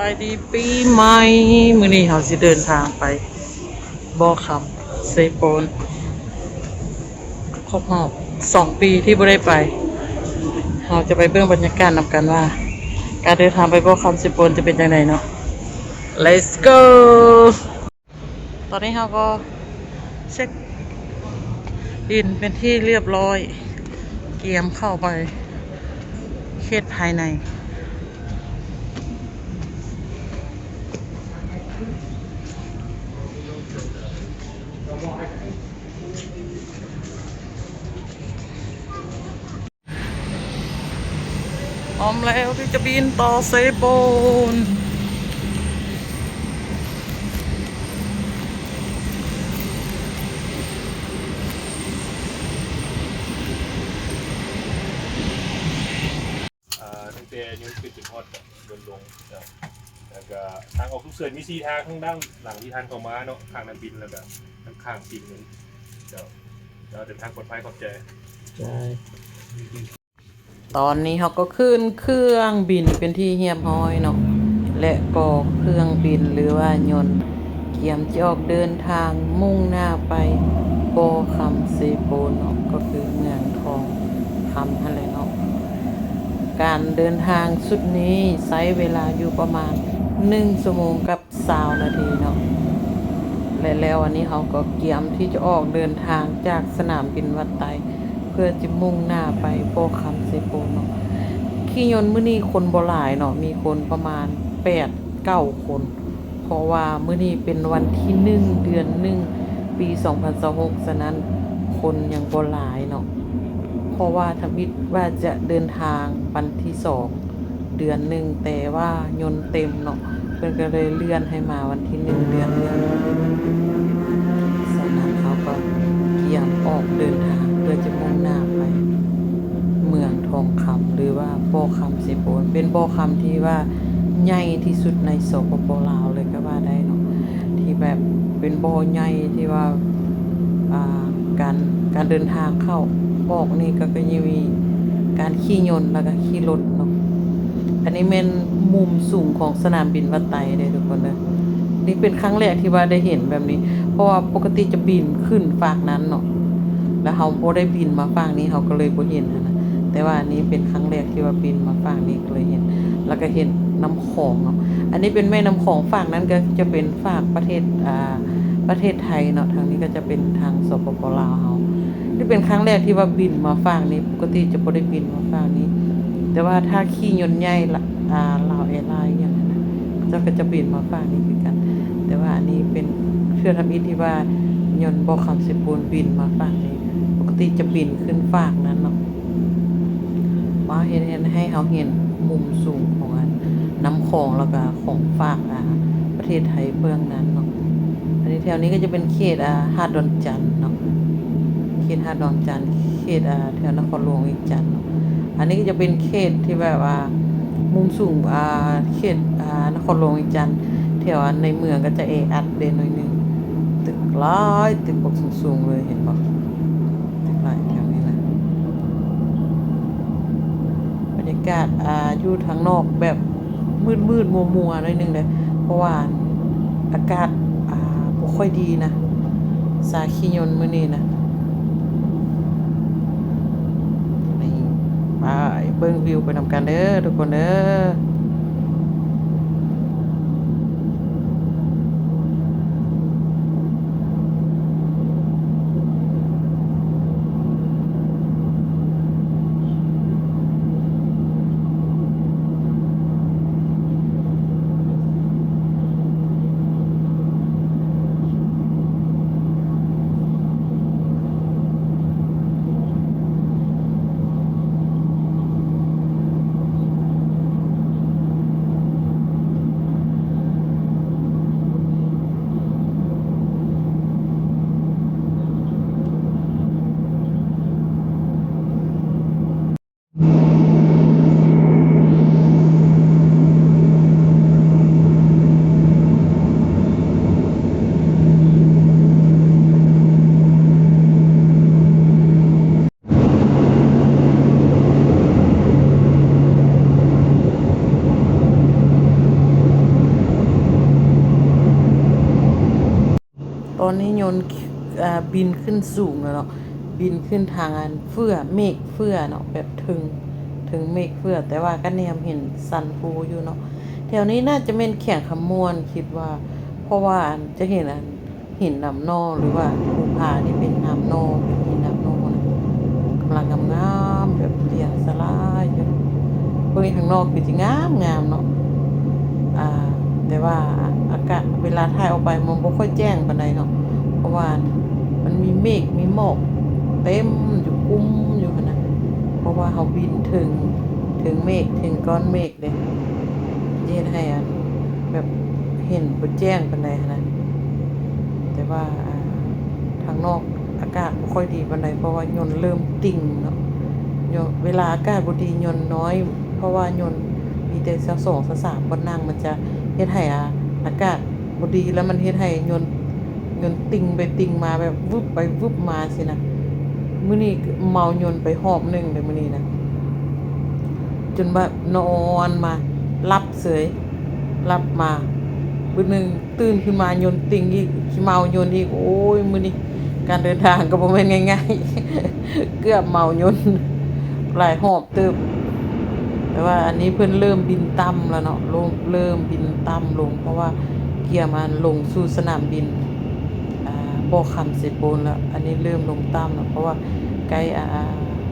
ສະບາຍດີປີໃໝ່. ມື້ນີ້ເຮົາຊິເດີນທາງໄປບໍ່ຄຳເຊໂປນ ຄົບຮອບສອງປີທີ່ບໍ່ໄດ້ໄປ. ເຮົາຈະໄປເບິ່ງບັນຍາກາດນຳກັນວ່າ ການເດີນທາງໄປບໍ່ຄຳເຊໂປນຈະເປັນຈັ່ງໃດເນາະ. Let's go. ຕອນນີ້ເຮົາກໍເຊັກອິນເປັນທີ່ຮຽບຮ້ອຍ ກຽມເຂົ້າໄປເຂດພາຍໃນ. ພ້ອມແລ້ວທີ່ຈະບິນຕໍ່ເຊໂປນ. ອ່າ ຕັ້ງແຕ່ຍົນຂຶ້ນຈົນຮອດຍົນລົງເຈົ້າ. ແລ້ວກະທາງອອກສຸກເສີນມີສີ່ທາງ, ທາງດ້ານຫຼັງທີ່ທ່ານເຂົ້າມາເນາະ, ຂ້າງນັກບິນ ແລ້ວກະທາງຂ້າງທີມເງິນເຈົ້າ. ເຈົ້າ ເດີນທາງປອດໄພ, ຂອບໃຈ. ຕອນນີ້ເຮົາກໍຂຶ້ນເຄື່ອງບິນເປັນທີ່ຮຽບຮ້ອຍເນາະ ແລະກໍເຄື່ອງບິນ ຫຼືວ່າຍົນ ກຽມຈະອອກເດີນທາງມຸ່ງໜ້າໄປບໍ່ຄຳເຊໂປນເນາະ, ກໍຄືເມືອງທອງຄຳຫັ້ນແຫຼະເນາະ. ການເດີນທາງຊຸດນີ້ໃຊ້ເວລາຢູ່ປະມານໜຶ່ງຊົ່ວໂມງກັບຊາວນາທີເນາະ ແລະແລ້ວອັນນີ້ເຮົາກໍກຽມທີ່ຈະອອກເດີນທາງຈາກສະໜາມບິນວັດໄຕ ເພື່ອຈະມຸ່ງໜ້າໄປບໍ່ຄຳເຊໂປນເນາະ. ຂີ່ຍົນມື້ນີ້ຄົນບໍ່ຫຼາຍເນາະ, ມີຄົນປະມານແປດເກົ້າຄົນ ເພາະວ່າມື້ນີ້ເປັນວັນທີໜຶ່ງ ເດືອນໜຶ່ງ ປີສອງພັນຊາວຫົກ ສະນັ້ນຄົນຍັງບໍ່ຫຼາຍເນາະ ເພາະວ່າທຳອິດວ່າຈະເດີນທາງວັນທີສອງ ເດືອນໜຶ່ງ ແຕ່ວ່າຍົນເຕັມເນາະ ເພິ່ນກໍເລີຍເລື່ອນໃຫ້ມາວັນທີໜຶ່ງ ເດືອນໜຶ່ງ. ສະນັ້ນເຮົາກໍກຽມອອກເດີນທາງເພື່ອຈະມຸ່ງໜ້າໄປເມືອງທອງຄຳ ຫຼືວ່າບໍ່ຄຳເຊໂປນ, ເປັນບໍ່ຄຳທີ່ວ່າໃຫຍ່ທີ່ສຸດໃນ ສປປ ລາວ ເລີຍກໍວ່າໄດ້ເນາະ, ທີ່ແບບເປັນບໍ່ໃຫຍ່ທີ່ວ່າ ອ່າ ການ ການເດີນທາງເຂົ້າອອກນີ້ກໍ ກໍຍັງມີການຂີ່ຍົນ ແລ້ວກໍຂີ່ລົດເນາະ. ອັນນີ້ແມ່ນມຸມສູງຂອງສະໜາມບິນວັດໄຕເດ້ທຸກຄົນເດີ. ນີ້ເປັນຄັ້ງແລກທີ່ວ່າໄດ້ເຫັນແບບນີ້ ເພາະວ່າປົກກະຕິຈະບິນຂຶ້ນຟາກນັ້ນເນາະ ແລ້ວເຮົາບໍ່ໄດ້ບິນມາຟາກນີ້ ເຮົາກໍເລີຍບໍ່ເຫັນຫັ້ນນະ. ແຕ່ວ່າອັນນີ້ເປັນຄັ້ງແລກທີ່ວ່າບິນມາຟາກນີ້ ກໍເລີຍເຫັນ ແລ້ວກໍເຫັນນ້ຳ ຂອງເນາະ. ອັນນີ້ເປັນແມ່ນ້ຳຂອງ, ຟາກນັ້ນກໍຈະເປັນຟາກປະເທດ ອ່າ ປະເທດໄທເນາະ, ທາງນີ້ກໍຈະເປັນທາງ ສປປ ລາວ ເຮົາ. ນີ້ເປັນຄັ້ງແລກທີ່ວ່າບິນມາຟາກນີ້, ປົກກະຕິຈະບໍ່ໄດ້ບິນມາຟາກນີ້. ແຕ່ວ່າຖ້າຂີ່ຍົນໃຫຍ່ ລະ ອ່າ ລາວແອລາຍ ອີ່ຫຍັງຫັ້ນນະ, ເຂົາເຈົ້າກໍຈະບິນມາຟາກນີ້ຄືກັນ. ແຕ່ວ່າອັນນີ້ເປັນເທື່ອທຳອິດທີ່ວ່າຍົນບໍ່ຄຳເຊໂປນບິນມາຟາກນີ້, ປົກກະຕິຈະບິນຂຶ້ນຟາກນັ້ນເນາະ. ມາເຮັດ ເຮັດໃຫ້ເຮົາເຫັນມຸມສູງຂອງອັນນ້ຳຂອງ ແລ້ວກະຂອງຟາກ ອ່າ ປະເທດໄທເບື້ອງນັ້ນເນາະ. ອັນນີ້ແຖວນີ້ກໍຈະເປັນເຂດ ອ່າ ຫາດດອນຈັນເນາະ, ເຂດຫາດດອນຈັນ ເຂດ ອ່າ ແຖວນະຄອນຫຼວງວຽງຈັນເນາະ. ອັນນີ້ກໍຈະເປັນເຂດທີ່ແບບວ່າມຸມສູງ ອ່າ ເຂດ ອ່າ ນະຄອນຫຼວງວຽງຈັນ, ແຖວອັນໃນເມືອງກໍຈະແອອັດເດໜ້ອຍໜຶ່ງ, ຕຶກຫຼາຍ ຕຶກບັກສູງໆເລີຍ ເຫັນບໍ່? ແຖວນີ້ນະ ບັນຍາກາດ ອ່າ ຢູ່ທາງນອກແບບມືດໆມົວໆໜ້ອຍໜຶ່ງເດ້ ເພາະວ່າອາກາດ ອ່າ ບໍ່ຄ່ອຍດີນະ, ສາຍຂີ່ຍົນມື້ນີ້ນະ. ນີ້ ໄປເບິ່ງວິວໄປນຳກັນເດີທຸກຄົນເດີ. ນ ອ່າ ບິນຂຶ້ນສູງແລ້ວເນາະ ບິນຂຶ້ນທາງອັນເຟືອ ເມກເຟືອເນາະ ແບບເທິງ ເທິງເມກເຟືອ ແຕ່ວ່າກໍແນມເຫັນສັນພູຢູ່ເນາະ. ແຖວນີ້ໜ້າຈະແມ່ນແຂວງຄຳມ່ວນ ຄິດວ່າ ເພາະວ່າອັນ ຈະເຫັນອັນ ຫີນນ້ຳໜໍ່ ຫຼືວ່າພູຜາທີ່ເປັນນ້ຳໜໍ່ ເປັນຫີນນ້ຳໜໍ່ນະ ກຳລັງງາມໆ ແບບລຽງສະລາຍຢູ່. ເບິ່ງທາງນອກຄືຊິງາມໆເນາະ ອ່າ ແຕ່ວ່າອາກາດ ເວລາຖ່າຍອອກໄປມັນບໍ່ຄ່ອຍແຈ້ງປານໃດເນາະ ເພາະວ່າມັນມີເມກ ມີໝອກເຕັມຢູ່ ກຸ້ມຢູ່ຫັ້ນນະ ເພາະວ່າເຮົາບິນເທິງ ເທິງເມກ ເທິງກ້ອນເມກ ເດ້ ເຮັດໃຫ້ອັນ ແບບເຫັນບໍ່ແຈ້ງປານໃດຫັ້ນນະ. ແຕ່ວ່າ ອ່າ ທາງນອກອາກາດບໍ່ຄ່ອຍດີປານໃດ ເພາະວ່າຍົນເລີ່ມຕິ່ງເນາະ ຍົນ ເວລາອາກາດບໍ່ດີຍົນນ້ອຍ ເພາະວ່າຍົນມີແຕ່ຊາວສອງ ຊາວສາມບ່ອນນັ່ງ ມັນຈະເຮັດໃຫ້ ອ່າ ອາກາດບໍ່ດີ ແລ້ວມັນເຮັດໃຫ້ຍົນ ຍົນຕິ່ງໄປຕິ່ງມາ ແບບວຶບໄປວຶບມາຊີ້ນະ. ມື້ນີ້ເມົາຍົນໄປຮອບໜຶ່ງເດ້ ມື້ນີ້ນະ ຈົນວ່ານອນມາ ຫຼັບເສີຍ ຫຼັບມາບຶດໜຶ່ງ ຕື່ນຂຶ້ນມາຍົນຕິ່ງອີກ ເມົາຍົນອີກ. ໂອ້ຍ ມື້ນີ້ການເດີນທາງກໍບໍ່ແມ່ນງ່າຍໆ ເກືອບເມົາຍົນຫຼາຍຮອບ ເຕີບ ແຕ່ວ່າອັນນີ້ເພິ່ນເລີ່ມບິນຕ່ຳແລ້ວເນາະ ເລີ່ມ ເລີ່ມບິນຕ່ຳລົງ ເພາະວ່າກຽມອັນລົງສູ່ສະໜາມບິນ ອ່າ ບໍ່ຄຳເຊໂປນແລ້ວ. ອັນນີ້ເລີ່ມລົງຕ່ຳແລ້ວ ເພາະວ່າໃກ້ ອ່າ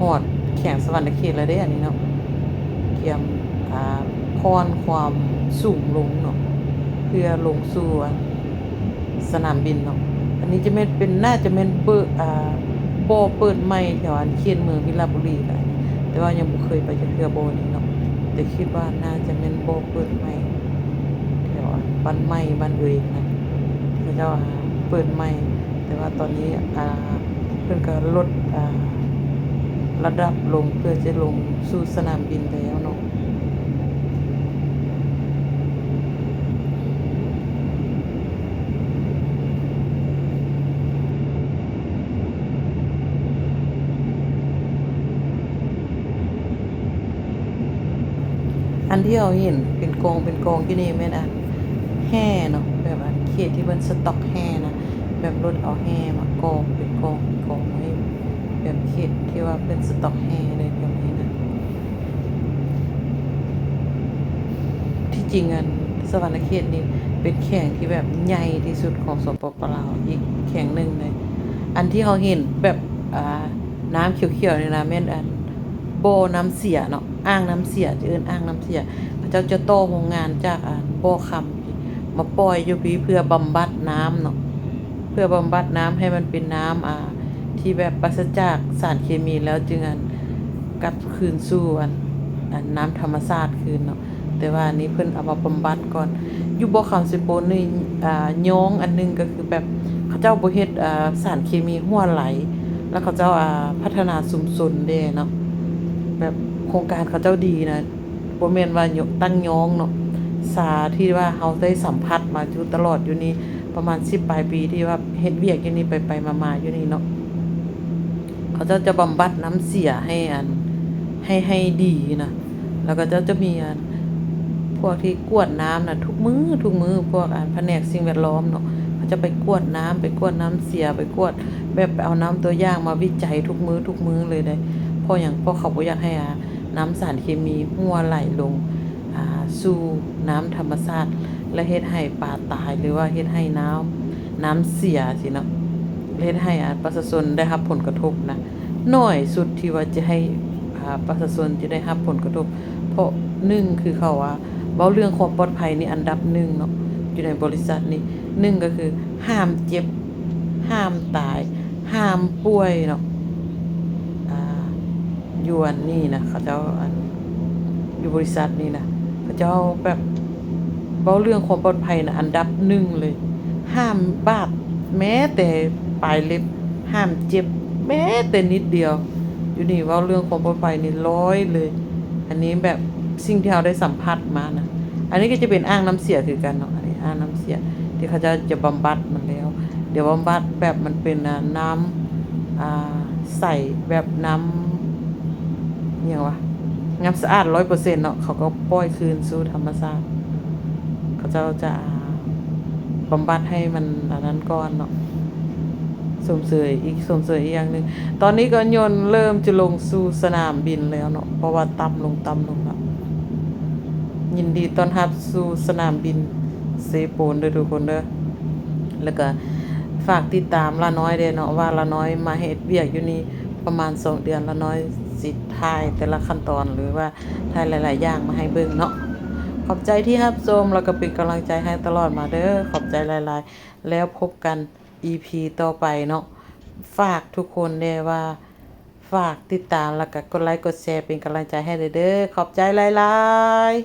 ຮອດແຂວງສະຫວັນນະເຂດແລ້ວເດ້ ອັນນີ້ເນາະ ກຽມ ອ່າ ຜ່ອນຄວາມສູງລົງເນາະ ເພື່ອລົງສູ່ອັນ ສະໜາມບິນເນາະ. ອັນນີ້ຈະແມ່ນເປັນ ໜ້າຈະແມ່ນເບີ ອ່າ ບໍ່ເປີດໃໝ່ແຖວອັນເຂດເມືອງວິລະບູລີລະ ແຕ່ວ່າຍັງບໍ່ເຄີຍໄປຈັກເທື່ອບໍ່ນີ້ເນາະ ແຕ່ຄິດວ່າໜ້າຈະແມ່ນບໍ່ເປີດໃໝ່ ແຖວອັນບ້ານໃໝ່ ບ້ານເອີຍຫັ້ນນະ ເຂົາເຈົ້າ ອ່າ ເປີດໃໝ່ ແຕ່ວ່າຕອນນີ້ ອ່າ ເພິ່ນກໍລົດ ອ່າ ລະດັບລົງ ເພື່ອຈະລົງສູ່ສະໜາມບິນແລ້ວເນາະ. ອັນທີ່ເຮົາເຫັນເປັນກອງເປັນກອງຢູ່ນີ້ແມ່ນອັນແຮ່ເນາະ ແບບອັນເຂດທີ່ເພິ່ນສະຕັອກແຮ່ນະ ແບບລົດເອົາແຮ່ມາກອງເປັນກອງເປັນກອງໄວ້ ແບບເຂດທີ່ວ່າເພິ່ນສະຕັອກແຮ່ເລີຍແບບນີ້ນະ. ທີ່ຈິງອັນສະຫວັນນະເຂດນີ້ເປັນແຂວງທີ່ແບບໃຫຍ່ທີ່ສຸດຂອງ ສປປ ລາວ ອີກແຂວງໜຶ່ງເລີຍ. ອັນທີ່ເຮົາເຫັນແບບ ອ່າ ນ້ຳຂຽວໆນີ້ນະ ແມ່ນອັນບໍ່ນ້ຳເສຍເນາະ ອ່າງນ້ຳເສຍ ຈະເອີ້ນອ່າງນ້ຳເສຍ ເຂົາເຈົ້າຈະຕໍ່ໂຮງງານຈາກອັນບໍ່ຄຳມາປ່ອຍຢູ່ພີ້ ເພື່ອບຳບັດນ້ຳເນາະ ເພື່ອບຳບັດນ້ຳໃຫ້ມັນເປັນນ້ຳ ອ່າ ທີ່ແບບປາສະຈາກສານເຄມີ ແລ້ວຈຶ່ງອັນກັບຄືນສູ່ອັນ ອັນນ້ຳທຳມະຊາດຄືນເນາະ. ແຕ່ວ່າອັນນີ້ເພິ່ນເອົາມາບຳບັດກ່ອນ. ຢູ່ບໍ່ຄຳເຊໂປນນີ້ ອ່າ ຍ້ອງອັນໜຶ່ງກໍຄືແບບເຂົາເຈົ້າບໍ່ເຮັດ ອ່າ ສານເຄມີຮົ່ວໄຫຼ ແລ້ວເຂົາເຈົ້າ ອ່າ ພັດທະນາຊຸມຊົນເດ້ເນາະ ແບບໂຄງການເຂົາເຈົ້າດີນະ ບໍ່ແມ່ນວ່າຕັ້ງຍ້ອງເນາະ. ຊາທີ່ວ່າເຮົາໄດ້ສຳຜັດມາຢູ່ຕະຫຼອດຢູ່ນີ້ ປະມານສິບປາຍປີທີ່ວ່າເຮັດວຽກຢູ່ນີ້ ໄປໆມາໆຢູ່ນີ້ເນາະ ເຂົາເຈົ້າຈະບຳບັດນ້ຳເສຍໃຫ້ອັນ ໃຫ້ ໃຫ້ດີນະ ແລ້ວເຂົາເຈົ້າຈະມີອັນ ພວກທີ່ກວດນ້ຳນະ ທຸກມື້ ທຸກມື້ ພວກອັນພະແນກສິ່ງແວດລ້ອມເນາະ ເຂົາຈະໄປກວດນ້ຳ ໄປກວດນ້ຳເສຍ ໄປກວດ ແບບໄປເອົານ້ຳຕົວຢ່າງມາວິໄຈທຸກມື້ ທຸກມື້ເລີຍເດ້. ເພາະຫຍັງ? ເພາະເຂົາບໍ່ຢາກໃຫ້ ອ່າ ນ້ຳສານເຄມີຮົ່ວໄຫຼລົງ ອ່າ ສູ່ນ້ຳທຳມະຊາດ ແລະ ເຮັດໃຫ້ປາຕາຍ ຫຼືວ່າເຮັດໃຫ້ນ້ຳ ນ້ຳເສຍຊີ້ເນາະ ເຮັດໃຫ້ ອ່າ ປະຊາຊົນໄດ້ຮັບຜົນກະທົບນະ. ໜ້ອຍສຸດທີ່ວ່າຈະໃຫ້ ອ່າ ປະຊາຊົນຈະໄດ້ຮັບຜົນກະທົບ ເພາະໜຶ່ງຄືເຂົາວ່າ ເວົ້າເລື່ອງຄວາມປອດໄພນີ້ອັນດັບໜຶ່ງເນາະ ຢູ່ໃນບໍລິສັດນີ້ ໜຶ່ງກໍຄືຫ້າມເຈັບ ຫ້າມຕາຍ ຫ້າມປ່ວຍເນາະ. ອ່າ ຢູ່ອັນນີ້ນະ ເຂົາເຈົ້າ ອັນ ຢູ່ບໍລິສັດນີ້ນະ ເຂົາເຈົ້າແບບ ເວົ້າເລື່ອງຄວາມປອດໄພນະ ອັນດັບໜຶ່ງເລີຍ ຫ້າມບາດແມ້ແຕ່ປາຍເລັບ ຫ້າມເຈັບແມ້ແຕ່ນິດດຽວ. ຢູ່ນີ້ເວົ້າເລື່ອງຄວາມປອດໄພນີ້ຮ້ອຍເລີຍ. ອັນນີ້ແບບສິ່ງທີ່ເຮົາໄດ້ສຳຜັດມານະ. ອັນນີ້ກໍຈະເປັນອ່າງນ້ຳເສຍຄືກັນເນາະ ອັນນີ້ອ່າງນ້ຳເສຍທີ່ເຂົາເຈົ້າຈະບຳບັດມັນແລ້ວ ດຽວບຳບັດແບບມັນເປັນ ອ່າ ນ້ຳ ອ່າ ໃສ ແບບນ້ຳ ຫຍັງວະ ນ້ຳສະອາດຮ້ອຍເປີເຊັນເນາະ ເຂົາກໍປ່ອຍຄືນສູ່ທຳມະຊາດ. ເຂົາເຈົ້າຈະບຳບັດໃຫ້ມັນອັນນັ້ນກ່ອນເນາະ. ຊົມເຊີຍອີກ ຊົມເຊີຍອີກຢ່າງໜຶ່ງ. ຕອນນີ້ກໍຍົນເລີ່ມຈະລົງສູ່ສະໜາມບິນແລ້ວເນາະ ເພາະວ່າຕ່ຳລົງ ຕ່ຳລົງແລ້ວ. ຍິນດີຕ້ອນຮັບສູ່ສະໜາມບິນເຊໂປນເດີທຸກຄົນເດີ. ແລ້ວກໍຝາກຕິດຕາມລານ້ອຍແດ່ເນາະ ວ່າລານ້ອຍມາເຮັດວຽກຢູ່ນີ້ປະມານສອງເດືອນ ລານ້ອຍຊິຖ່າຍແຕ່ລະຂັ້ນຕອນ ຫຼືວ່າຖ່າຍຫຼາຍໆຢ່າງມາໃຫ້ເບິ່ງເນາະ. ຂອບໃຈທີ່ຮັບຊົມ ແລ້ວກໍເປັນກຳລັງໃຈໃຫ້ຕະຫຼອດມາເດີ. ຂອບໃຈຫຼາຍໆ ແລ້ວພົບກັນອີພີຕໍ່ໄປເນາະ. ຝາກທຸກຄົນແດ່ວ່າ ຝາກຕິດຕາມ ແລ້ວກໍກົດໄລກົດແຊເປັນກຳລັງໃຈໃຫ້ເດີ. ຂອບໃຈຫຼາຍໆ.